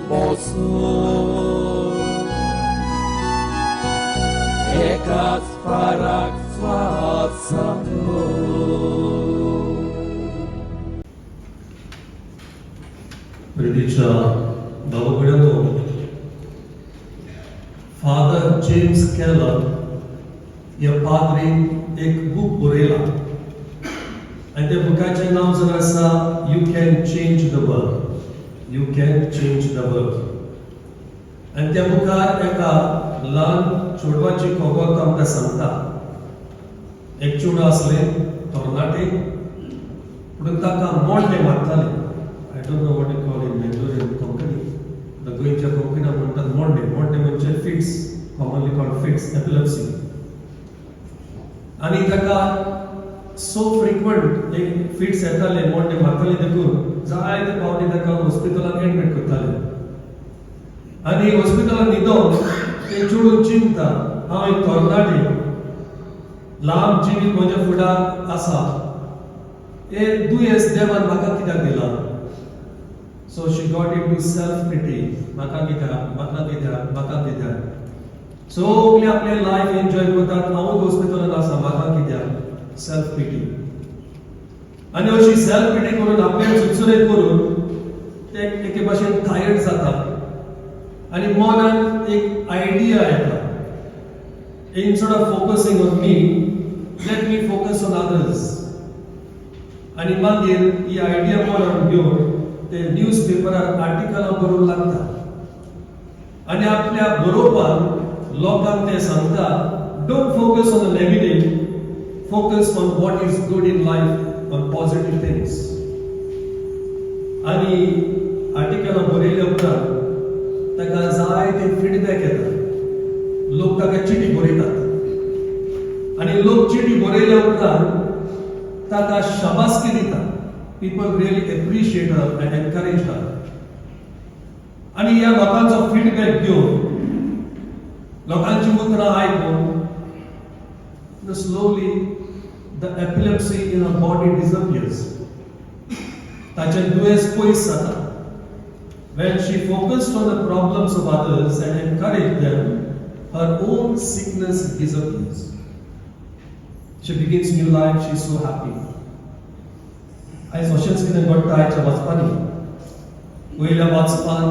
poson एकाच फाराक स्वासानो. प्रितीच्या भाऊ, father James Keller ह्या पाद्रीन एक बूक बरयला आनी त्या बुकाचें नांव जावन आसा "You Can Change the World". "You Can Change the World". आनी त्या बुकार एका ल्हान चेडवाची खबर तो आमकां सांगता. एक चेडूं आसलें, तरणाटें, पूण ताका मोडणे मारताले. I don't know what you call in Mangalorean Konkani. गोंयच्या कोंकणीन म्हणटात मोडणे. मोडणे म्हणजे fits, commonly called fits, epilepsy. आनी ताका सो फ्रिक्वंट एक फिट्स येताले, मोडणे मारताले, देखून जायते फावटी ताका हॉस्पिटलान एडमीट करताले. आनी हॉस्पिटलान न्हिदोन ते चेडूं चिंता, हांव एक तरणाटें, लांब जिवीत म्हज्या फुडार आसा, हे दुयेंस देवान म्हाका कित्याक दिलां? So she got into self pity. म्हाका कित्याक, म्हाका कित्याक, म्हाका कित्याक? सगळे आपले लायफ एन्जॉय करतात, हांवूच हॉस्पिटलान आसा, म्हाका कित्याक? Self pity. आनी अशी सेल्फ पिटी करून, आपले चुरचुरे करून ते एके भाशेन टायर्ड जाता आनी मनान एक आयडिया येता, instead of focusing on me, let me focus on others. आनी मागीर ही आयडिया मनान घेवन ते न्यूज पेपरार आर्टिकलां बरोवंक लागता आनी आपल्या बरोवपान लोकांक ते सांगता, "Don't focus on the negative, focus on what is good in life, on positive things." आनी आर्टिकलां बरयल्या उपरांत ताका जायते फिडबॅक येता. लोक ताका चिटी बरयतात आनी लोक चिटी बरयल्या उपरांत ताका शाबासकी दिता. People really appreciate her and encourage her. आनी ह्या लोकांचो फिडबॅक घेवन, लोकांची उतरां आयकून, slowly the epilepsy in her body disappears. ताचें दुयेंस पयस जाता. When she focused on the problems of others and encouraged them, her own sickness disappears. She begins new life, she's so happy. आयज अशेंच कितें घडटा आयच्या वाचपांनी. वयल्या वाचपान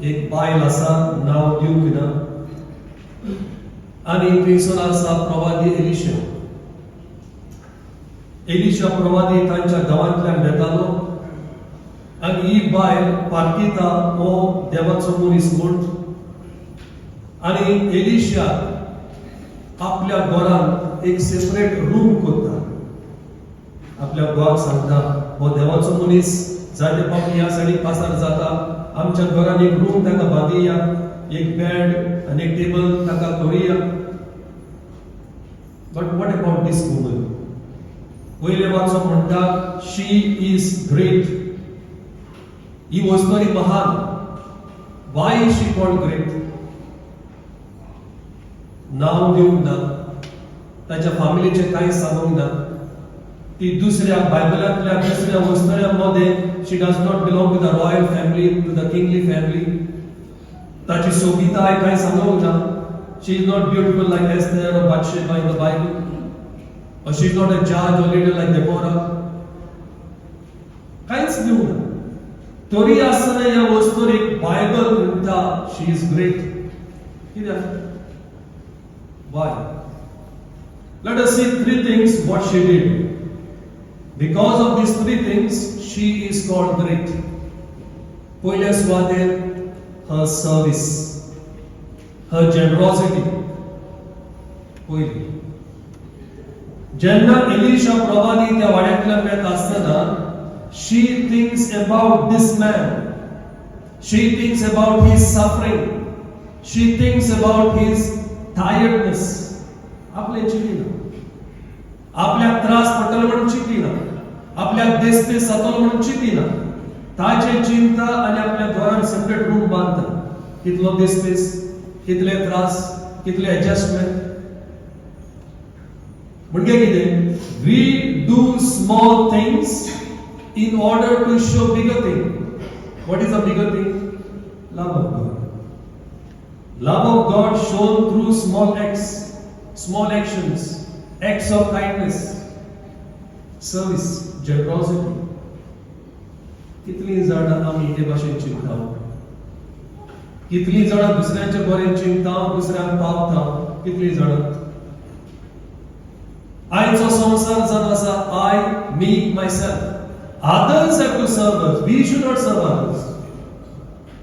एक बायल आसा, नांव दिवंक ना, आनी थंयसर आसा प्रवादी एलिशा. एलिशा प्रवादी तांच्या गांवांतल्यान वेतालो आनी ही बायल पारखिता हो देवाचो मनीस म्हूण आनी एलिशा आपल्या घरांत एक सेपरेट रूम करता. आपल्या घोवाक सांगता, हो देवाचो मनीस जायते फावटी ह्या सायडीक पासार जाता, आमच्या घरान एक रूम ताका बांदिया, एक बेड आनी एक टेबल ताका करुया. But what about this woman? वयले वाचप म्हणटा, she is great. ही वस्तरी महान. Why is she called great? नांव दिवंक ना, ताच्या फामिलीचें कांय सांगूंक ना. ती दुसऱ्या बायबलांतल्या दुसऱ्या वस्तऱ्यां मध्ये, she does not belong to the royal family, to the kingly family. ताची सोबिताय कांय सांगूंक ना. She is not beautiful like Esther or Bathsheba in the Bible, or she is not a judge or leader like Deborah. कांयच दिवंक ना, तरी आसतना ह्या वस्तूक बायबल म्हणटा, she is great. कित्याक? Why? Let us see three things what she did. Because of these three things, she is called great. पयल्या सुवातेर, her service, her generosity. पयली, जेन्ना एलिशा प्रवादी त्या वाड्यांतल्यान येता आसतना, she thinks about this man. She thinks about his suffering. She thinks about his tiredness. आपले चिंतिना, आपल्याक त्रास पडटलो म्हणून चिंतिना, आपल्याक देसपेस जातलो म्हणून चिंतिना. ताचे चिंता आनी आपल्या घरान सेपरेट रूम बांदता. कितलो देसपेस, कितले त्रास, कितले एडजस्टमेंट. म्हणजे कितें? We do small things in order to show bigger thing. What is a bigger thing? Love of God. Love of God shown through small acts, small actions, acts of kindness, service, generosity. कितलीं जाणां आमी हे भाशेन चिंतता? कितलीं जाणां दुसऱ्यांचे बरें चिंतता, दुसऱ्यांक पावता? कितलीं जाणां? आयचो संवसार जावन आसा I, me, myself. Others have to serve us. We should not serve others.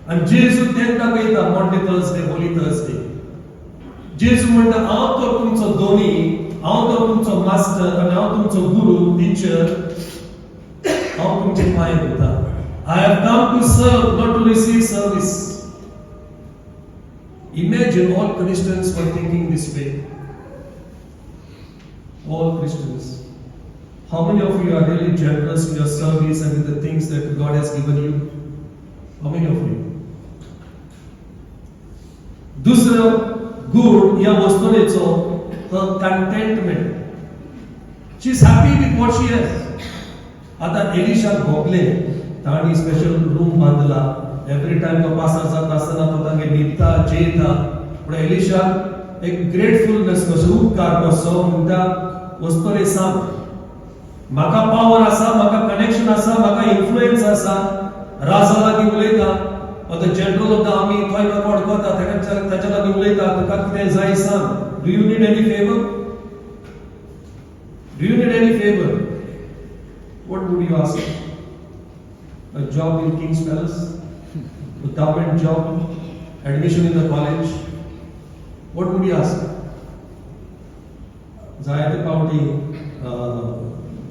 आनी जेजू तेंच दाखयता. Maundy Thursday, Holy Thursday, जेजू म्हणटा, हांव तर तुमचो धनी, हांव तर तुमचो मास्टर आनी हांव तुमचो गुरू, टिचर. हांव तुमचे पांय धुता. I have come to serve, not to receive service. Imagine all Christians were thinking this way. All Christians. How many of you are really generous in your service and with the things that God has given you? How many of you? दुसरो गुण ह्या वस्तुनेचो, contentment. She is happy with what she has. आता एलिशाक भोगले, तांणी special room बांदला. Every time तो पासार जाता आसतना तो तांगे न्हिदता, जेयता. पूण एलिशाक एक ग्रेटफुलनेस कसो, उपकार कसो म्हणटा, वस्तुरे सांग, म्हाका पावर आसा, म्हाका कनेक्शन आसा, म्हाका इन्फ्लुएन्स आसा, राजा लागीं उलयता. The general of the army थंय म्हाका वळखता, ताका ताच्या लागीं उलयता, तुका कितें जाय सांग. Do you need any favour? Do you need any favour? What would you ask? A job in King's Palace? A government job? Admission in the college? What would you ask? जायते पावटी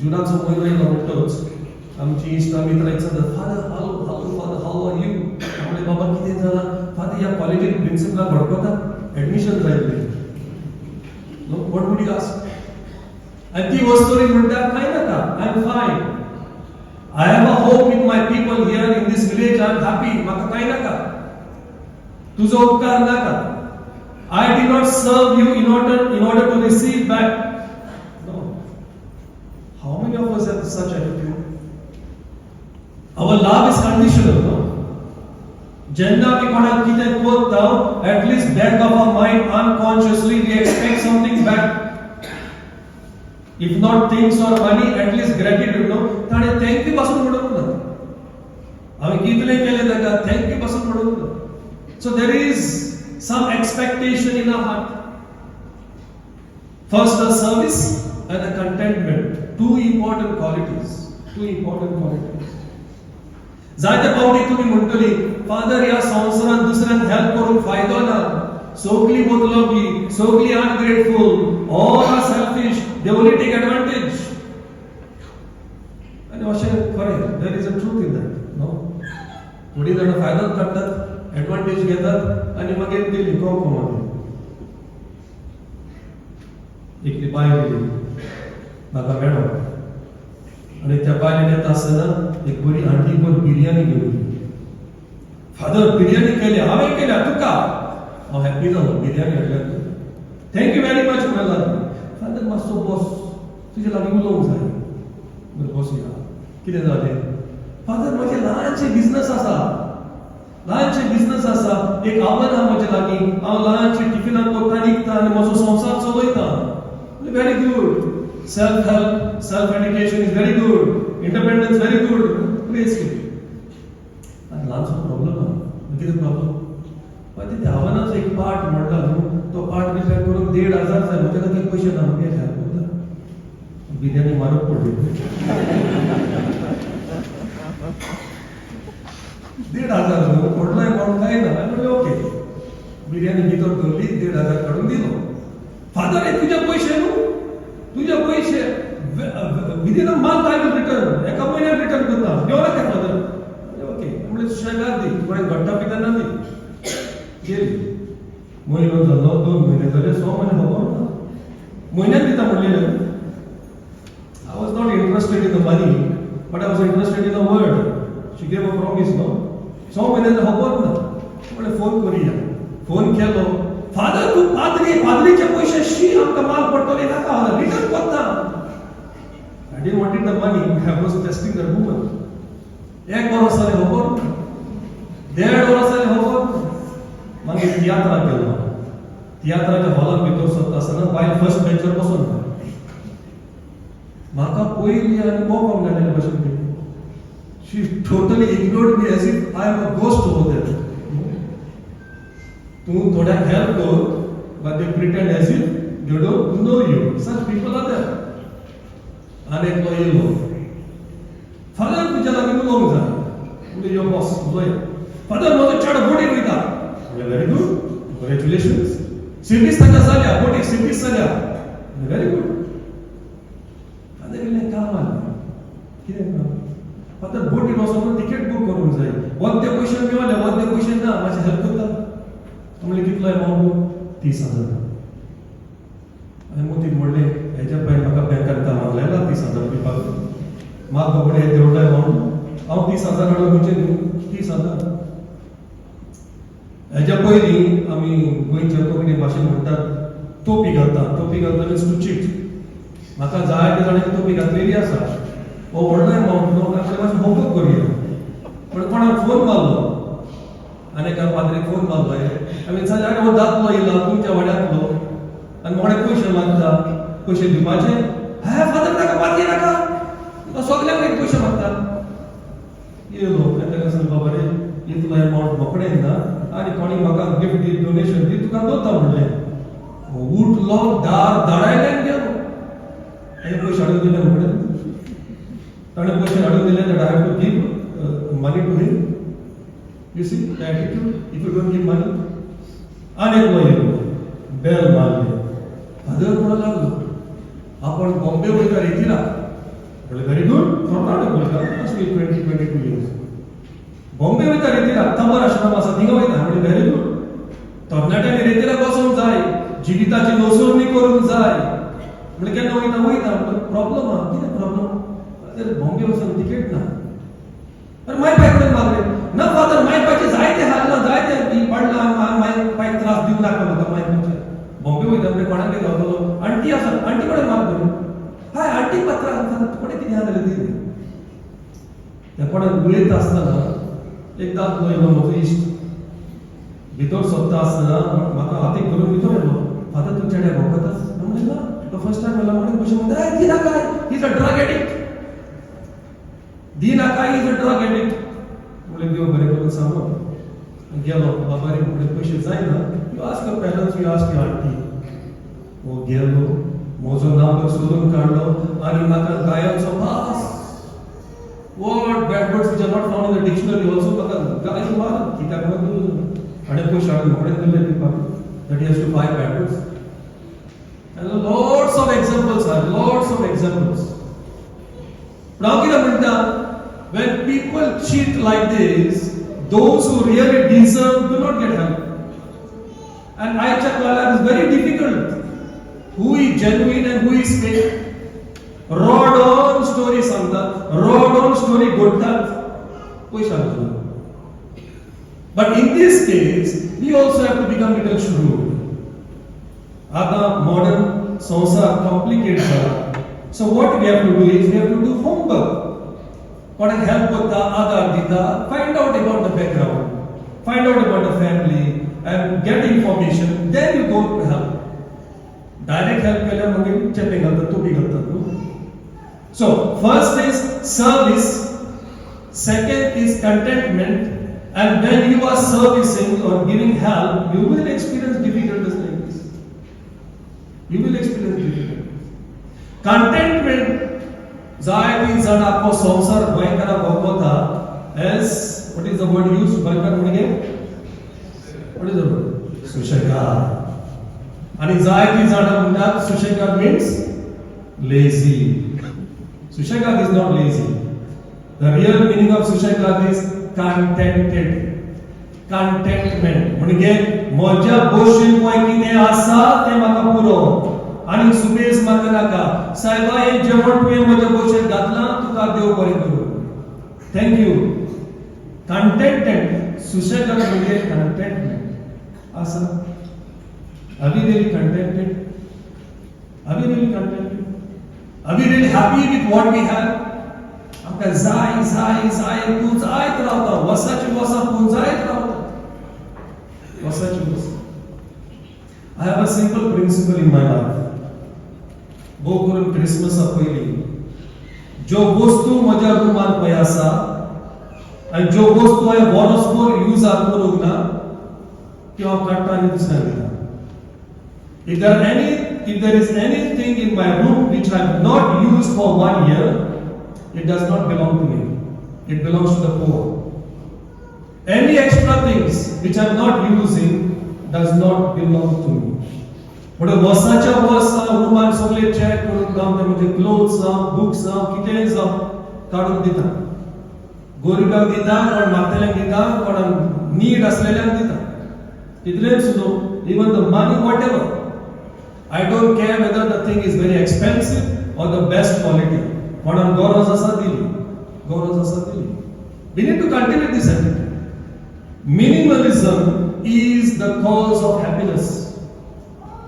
जुनाचो म्हयनो येयलो म्हणटच आमची इश्टा मित्रां विचारतात, "Father, hello, hello Father, how are you?" म्हणलें, बाबा, कितें जालां? फादर, ह्या कॉलेजीन प्रिन्सिपलाक वळखता, एडमिशन जाय तुवें. No, what would you ask? आनी ती वस्तुरी म्हणटा, कांय नाका, I am fine. I have a hope with my people here in this village. I am happy. म्हाका कांय नाका, तुजो उपकार नाका. I did not serve you in order to receive back. No. How many of us have such attitude? Our love is conditional, no? जेन्ना आमी कोणाक कितें करता, at least back of our mind, unconsciously we expect something back. If not things or money, at least gratitude, no? ताणें thank you पासून म्हणूंक ना. हांवें कितलें केलें ताका, thank you पासून म्हणूंक ना. So there is some expectation in our heart. First, a service and a contentment. Two important qualities. Two important qualities. जायते फावटी तुमी म्हणटली, फादर, ह्या संवसारांत दुसऱ्यांक हेल्प करूंक फायदो ना. सगळीं बदलोगी, सगळीं ungrateful, all are selfish, they only take advantage. आनी अशें खरें, there is a truth in that, no? थोडीं जाणां फायदोच काडटात, एडवांटेज घेतात आनी मागीर गेली कोंको. मागीर एकली बायल येयली म्हाका मेळोंक आनी त्या बायलेन येता आसतना एक बरी हांडीभर बिर्याणी घेवन येयली. फादर, बिर्याणी केल्या हांवें, केल्या तुका. हांव हॅप्पी जालो, बिर्याणी हाडल्या, thank you very much म्हणून लागली. फादर, मातसो बस, तुजे लागीं उलोवंक जाय. बरें, बसया, कितें जालें? फादर, म्हजें ल्हानशें बिजनस आसा, ल्हानशें बिजनस आसा, एक आव्हान आहा म्हजे लागीं. हांव ल्हानशें टिफिनां करता, विकता आनी म्हजो संवसार चलयता. Very good. Self help, self education is very good. Independence, very good. Please. आनी ल्हानसो प्रॉब्लम आहा. कितें प्रॉब्लम? पळय, त्या आव्हानाचो एक पार्ट म्हणटा न्हू, तो पार्ट रिपेर करूंक 1500 जाय. म्हजे लागीं पयशे ना. मुगे हेल्प करता. बिर्याणी म्हारग पडली. 1500 न्हू, व्हडलो अमावंट कांय ना. हांवें म्हणलें, ओके. बिर्याणी भितर दवरली, 1500 काडून दिलो. फादर, हे तुजे पयशे न्हू, तुजे पयशे. Within a month I will return. एका म्हयन्याक रिटर्न करता, घेवन नाका फादर. ओके म्हणलें, सुशेगाद दी, कोणें घट्टा पिताना दी. गेली. म्हयनो जालो, 2 म्हयने जाले, 6 म्हयने, खबर ना. म्हयन्याक दिता म्हणलेलें. I was not interested in the money, but I was interested in the word. She gave a promise, no? 6 म्हयने खबर ना. म्हणलें, फोन करुया. फोन केलो. फादर, तूं पाद्री, पाद्रीचे पयशे शी, आमकां माल पडटले. नाका, रिटर्न करता. I didn't wanted the money. I was testing the woman. एक वर्स जालें, खबर ना. 1.5 वर्स जालें, खबर. आमी तियात्राक गेल्लो. तियात्राच्या हॉलान भितर सरता आसतना बायल फर्स्ट बेंचर बसून म्हाका पयली आनी कोपम जालेले भशेन केली. She totally ignored me as if I am a ghost over there. तूं थोड्यांक हेल्प कर, but they pretend as if they don't know you. Such people are there. आनी एकलो येयलो, फादर, तुज्या लागीं उलोवंक जाय. म्हणजे यो, बस, उलय. फादर, म्हजो चेडो बोटीर वयता. म्हणलें, व्हेरी गुड, कंग्रेच्युलेशन्स. सर्वीस ताका जाल्या, बोटीक सर्वीस जाल्या. Very good. फादर, इल्लें काम आसलें. कितें काम? फादर, बोटीर वचोन तिकेट बूक करूंक जाय. वद्दे पयशे मेवले, वद्दे पयशे ना. मातशें हेल्प करता? म्हणलें, कितलो एमावंट? 30,000. आनी मोतीन म्हणलें, हेज्या पयलीं म्हाका बँकान कामाक लायला 30,000 दिवपाक. म्हाका बाबडे हे तेवढो एमावंट हांव 30,000 हाडून खंयचे दिवं 30,000? हेज्या पयलीं आमी गोंयच्या कोंकणी भाशेन म्हणटात, तोपी घालता. तोपी घालता मिन्स टू चीट. म्हाका जायते जाणांनी तोपी घातलेली आसा. हो व्हडलो एमावंट न्हू, आपले मातशें होमवर्क करुया. पण कोणाक फोन मारलो आनी एका पाद्रीक फोन मारलो. आमी सांगलें, आरे, हो दादलो येयला तुमच्या वाड्यांतलो आनी मोडे पयशे मागता. पयशे दिवपाचे? हे फादर, ताका पातये नाका, तो सगल्यांक एक पयशे मागता. येयलो आनी ताका सांगलें, बाबा रे, इतलो एमावंट मोकडेन ना आनी कोणी म्हाका गिफ्ट दी, डोनेशन दी, तुका दवरता म्हणलें. उठलो, दार धाडायलें आनी गेलो. ताणें पयशे हाडून दिले म्हणलें. ताणें पयशे हाडून दिले that I have to give money to him. You see the attitude if you don't give money. आनी एकलो येयलो, बेल मारली. फादर म्हणूंक लागलो, आपण बॉम्बे वयता रेतिराक. म्हणलें, व्हेरी गुड. कर्नाटक वयता, must be 20, 22 years. Bombay वयता रेतिराक, तबर आश्रम आसा थिंगा वयता. म्हणलें, व्हेरी गुड. तरणाट्यांनी रेतिराक वचोंक जाय, जिविताची नसोवणी करूंक जाय. म्हणलें, केन्ना वयता? वयता. प्रॉब्लम आहा. कितें प्रॉब्लम? बॉम्बे वचून तिकेट ना. अरे, माय पाय कडेन मागले ना. फादर, माय पायचे जायते हाल ना, जायते पडला, माय पायक त्रास दिवं नाका म्हाका. माय पायचे बॉम्बे वयता म्हणजे कोणाक गावतलो? आंटी आसा, आंटी कडेन माग करून. हाय, आंटी पत्र कोणे कितें आहा जाल्यार दी. त्या कोणाक उलयता आसतना एक दादलो येयलो, म्हजो इश्ट. भितर सोदता आसतना म्हाका हातीक धरून भितर येयलो. फादर, तूं चेड्याक वखतच? म्हणलें, ना, तो फर्स्ट टायम येयला म्हणून. कशें म्हणटा? दी नाका, is a drug addict. दी नाका, is a drug addict. म्हणलें, देव बरें करून. सांगू गेलो. बाबा रे, म्हणलें, पयशे जायना. You ask your parents, you ask your aunty. हो गेलो, म्हजो नंबर सोदून काडलो आनी म्हाका गायांचो pass. What bad words which are not found in the dictionary also म्हाका गायो मार. कित्याक म्हणून? आनी पयशे हाडून म्हाका दिले दिवपाक that he has to buy bad words. And lots of examples are, lots of examples. पण हांव कितें म्हणटा, when people cheat like this, those who really deserve do not get help. And आयच्या काळार is very difficult who is genuine and who is fake. रडोन story सांगतात, रडोन story घडटात, पयशे हाडटा. But in this case, we also have to become little shrewd. आतां modern संवसार complicate जाला. So what we have to do is we have to do homework. कोणाक help करता, आधार दिता, find out about the background, find out about the family and get information, then you go to help. Direct help केल्यार मागीर चेपें घालतात, तोपी घालतात न्हू. So first is service, second is contentment, and when you are servicing or giving help, you will experience difficulties like this. You will experience difficulties. Contentment. जायतीं जाणां आपलो संवसार गोंयकारां भोगता as, what is the word used? गोंयकार म्हणजे, what is the word? सुशेगाद. आणि जायतीं जाणां म्हणटात, सुशेगाद मिन्स लेझी. सुशेगाद is not lazy. The real meaning of सुशेगाद is contented. Contentment म्हणजे म्हज्या बशेन पळय कितें आसा तें म्हाका पुरो आनी सुबेज म्हाका नाका. सायबा, हें जेवण तुवें म्हज्या बशेन घातलां, तुका देव बरें करूं, thank you. कंटेंटेड. सुशेगाद म्हणजे कंटेंटमेंट आसा. Are we really contented? Are we really contented? Are we really happy with what we have? आमकां जाय जाय जाय, तूं जायत रावता, वर्साची वर्सां तूं जायत रावता. वर्साची वस्त. I have a simple principle in my life. भोव करून क्रिसमसा पयलीं ज्यो वस्तू म्हज्या रुमान पळय आसा आनी ज्यो वस्तू हांवें वर्सभर युजाक करूंक ना, त्यो हांव काडटा आनी दुसऱ्यांक दिता. If there is anything in my room which I have not used for one year, it does not belong to me. It belongs to the poor. Any extra things which I am not using does not belong to me. म्हणून वर्साच्या वर्सा रुमान सगळे check करून जावं, ते म्हणजे clothes जावं, books जावं, कितेंय जावं, काडून दिता. गोरिबांक दिता, कोण मागतल्यांक दिता, कोणाक नीड असलेल्यांक दिता. तितलेंच न्हू, even the money, whatever. I don't care whether the thing is very expensive or the best quality. कोणाक गरज आसा दिली, गरज आसा दिली. We need to continue this attitude. Minimalism is the cause of happiness.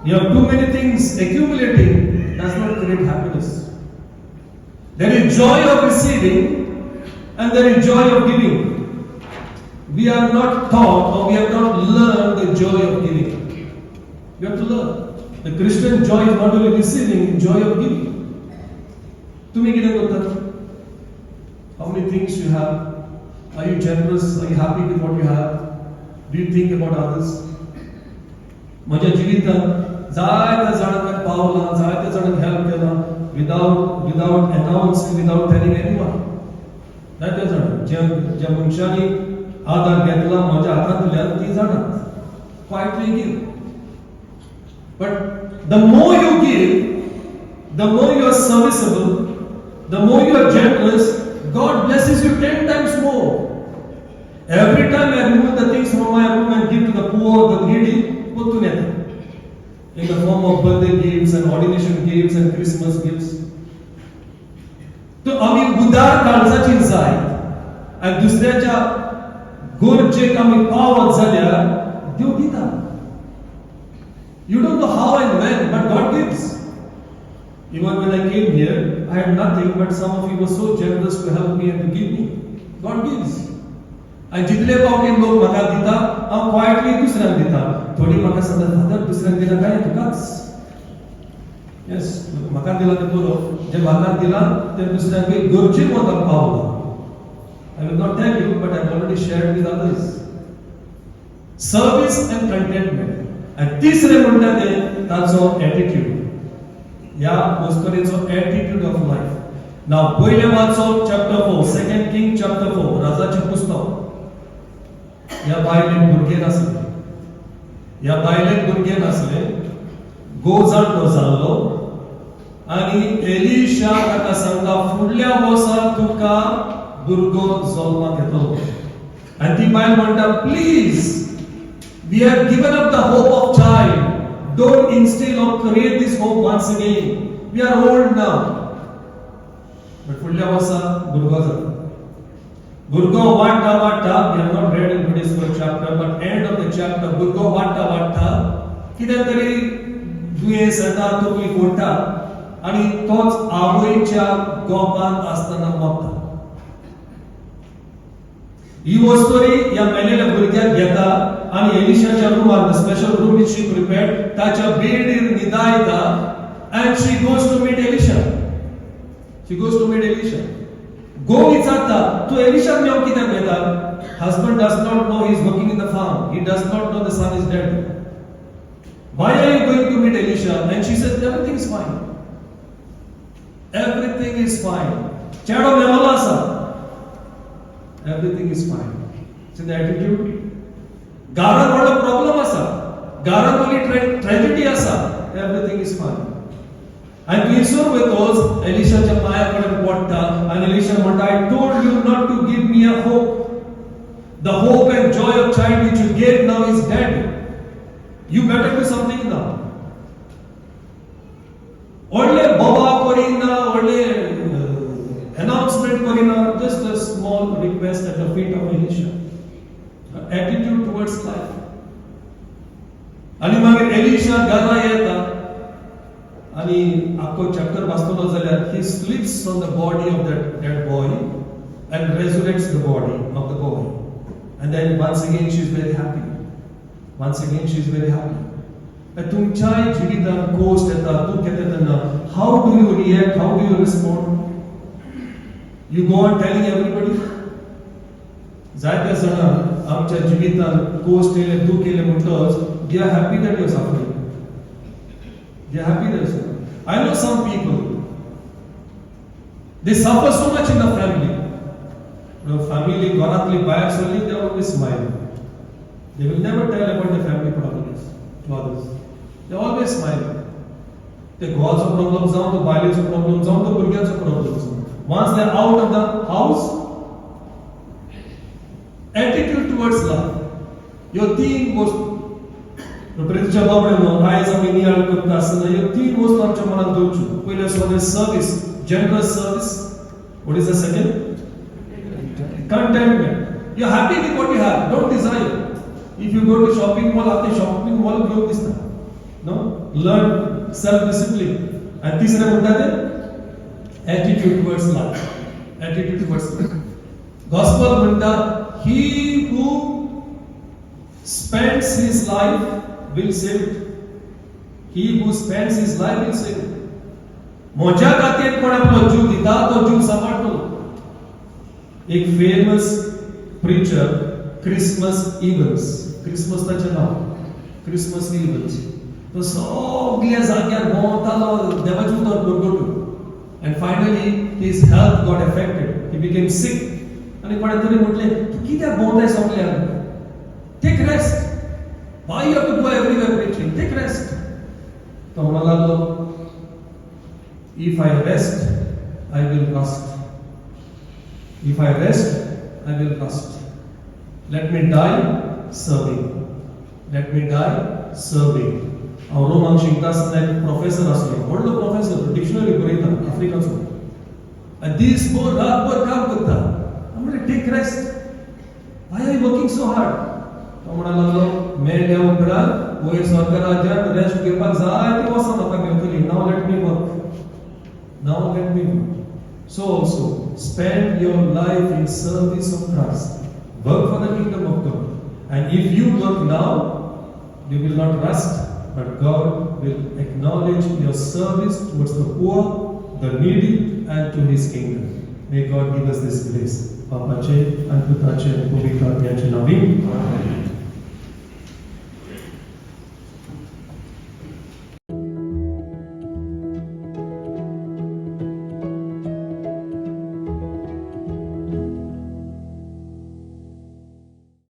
You have too many things accumulating does not create happiness. There is joy of receiving and there is joy of giving. We are not taught or we have not learned the joy of giving. We have to learn. The Christian joy is not only receiving, joy of giving. तुम्ही कितें करतात? How many things you have? Are you generous? Are you happy with what you have? Do you think about others? म्हज्या जिवितांत जायत्या जाणांक पावला, जायत्या जाणांक हेल्प केला without announcing, without telling anyone. जायत्या जाणांक, ज्या ज्या मनशांनी आदार घेतला म्हज्या हातांतल्यान, ती जाणात. Quietly give. But the more you give, the more you are serviceable, the more you are generous, God blesses you 10 times more. Every time I remove the things from my room and give to the poor, the needy, परतून येता. In the form of birthday gifts and ordination gifts and Christmas gifts. तर आमी उदार काळजाची जायत आनी दुसऱ्याच्या गरजेक आमी पावत जाल्यार देव दिता. You don't know how and when, but God gives. Even when I came here, I had nothing, but some of you were so generous to help me and to give me. God gives. आनी जितले फावटी लोक म्हाका दिता, हांव क्वायटली दुसऱ्यांक दिता. थोडी म्हाका सांगता, "फादर, दुसऱ्यांक दिला काय तुकाच?" येस, म्हाका दिला तें पुरो. जे म्हाका दिला तें दुसऱ्यांकूय गरजे वताक पावला. I will not tell you, but I already share with others. Service and contentment. आनी तिसरें म्हणटा तें ताचो एटिट्यूड, ह्या वस्तुरेचो एटिट्यूड ऑफ लायफ. नाव पयलें वाचो chapter 4, Second King chapter 4, राजाचें पुस्तक. ह्या बायलेक भुरगें नासलें. ह्या बायलेक भुरगें नासलें. घोव जाणटो जाल्लो आनी एलिशा ताका सांगता, फुडल्या वर्सा तुका भुरगो जल्माक येतलो. आनी ती बायल म्हणटा, "Please, we have given up the hope of child. Don't instill or create this hope once again. We are old now." But फुडल्या वर्सा भुरगो जाता. भुरगो वाडटा वाडटा, we have not read in today's first chapter, but end of the chapter, भुरगो वाडटा वाडटा कितें तरी दुयेंस येता, तकली फोडटा आनी तोच आवयच्या गोपांत आसतना मरता. ही वस्तुरी ह्या मेलेल्या भुरग्याक घेता आनी एलिशाच्या रुमान, the special room which she prepared, ताच्या बेडीर न्हिदायता and she goes to meet Elisha. She goes to meet Elisha. घोव विचारता, तूं एलिशाक मेळोंक कित्याक येता? Husband does not know he is working in the farm. He does not know the son is dead. Why are you going to meet Elisha? And she says, "Everything is fine. Everything is fine." चेडो मेलोलो आसा. Everything is fine. See the attitude? घरात व्हडलो problem आसा, घरात व्हडली tragedy आसा, everything is fine. आनी थंयसर वयतोच एलिशाच्या पांया कडेन पडटा आनी एलिशा म्हणटा, "I told you not to give me a hope. The hope and joy of child which you gave now is dead. You better do something now." व्हडले बोवाळ करिना, व्हडले अनाउन्समेंट करिना, just a small request at the feet of Elisha. Attitude towards life. आनी मागीर Elisha घरा येता आनी आख्खो चॅप्टर वाचतलो जाल्यार he sleeps on the body of that dead boy and resurrects the body of the boy. And then once again she is very happy. Once again she is very happy. तुमच्याय जिवितांत cost येता, दुख्ख येता तेन्ना how do you react? How do you respond? You go on telling everybody? जायत्या जाणां आमच्या जिवितांत cost येयले, दुख्ख येयले म्हणटच they are happy that you suffering. They are happy that. I know some people, they suffer so much in the family. Family घरांतली भायर सरली, they always smile. They will never tell about the family problems to others. They always smile. ते घोवाचो problem जावं, तो बायलेचो problem जावं, तो भुरग्यांचो प्रॉब्लम जावं, once they out of the house, attitude towards life, ह्यो तीन वस्तू प्रेरीतांच्या बाबड्यानो, आयज आमी नियाळ करता आसतना ह्यो तीन वस्तू आमच्या मनात दवरच्यो. पयलें आसा service, generous service. What is the second? Contentment. You're happy with what you have. Don't desire. If you go to shopping mall, after shopping mall घेऊन दिसता. No? Learn self-discipline. आणि तिसरं म्हणतात ते attitude towards life. Attitude towards life. Gospel म्हणटा, he who spends his life will save it. He who spends his life will save it. म्हज्या खातीर कोण आपलो जीव दिता तो जीव सांबाळटलो. एक famous preacher, Christmas Evans, Christmas ताचें नांव, क्रिसमस इव्हन्स, तो सगल्या जाग्यार भोंवतालो देवाचें उतर परगटून, and finally his health got affected. He became sick. आनी कोणें तरी म्हटलें, तूं कित्याक भोंवताय सगल्याक? Take rest. Why you have to go everywhere preaching? Take rest. तो म्हणूंक लागलो, "If I rest, I will rust. If I rest, I will rust. Let me die serving. Let me die serving." हांव रोमाक शिकता आसतना एक professor आसलो, व्हडलो professor, dictionary बरयता, आफ्रिकाचो, आनी दीस भर रातभर काम करता. हांव म्हणलें, "Take rest. Why are working so hard?" तो म्हणूंक लागलो, मेल्या उपरांत वयर स्वर्ग राज्यान रेस्ट घेवपाक जायती वर्सां म्हाका मेळटली. Now let me work. Now let me work. So also, spend your life in service of Christ. Work for the kingdom of God. And if you work now, you will not rust, but God will acknowledge your service towards the poor, the needy, and to His kingdom. May God give us this grace. बापाचे आणि पुताचे आणि पवित्र आत्म्याचे नांवान.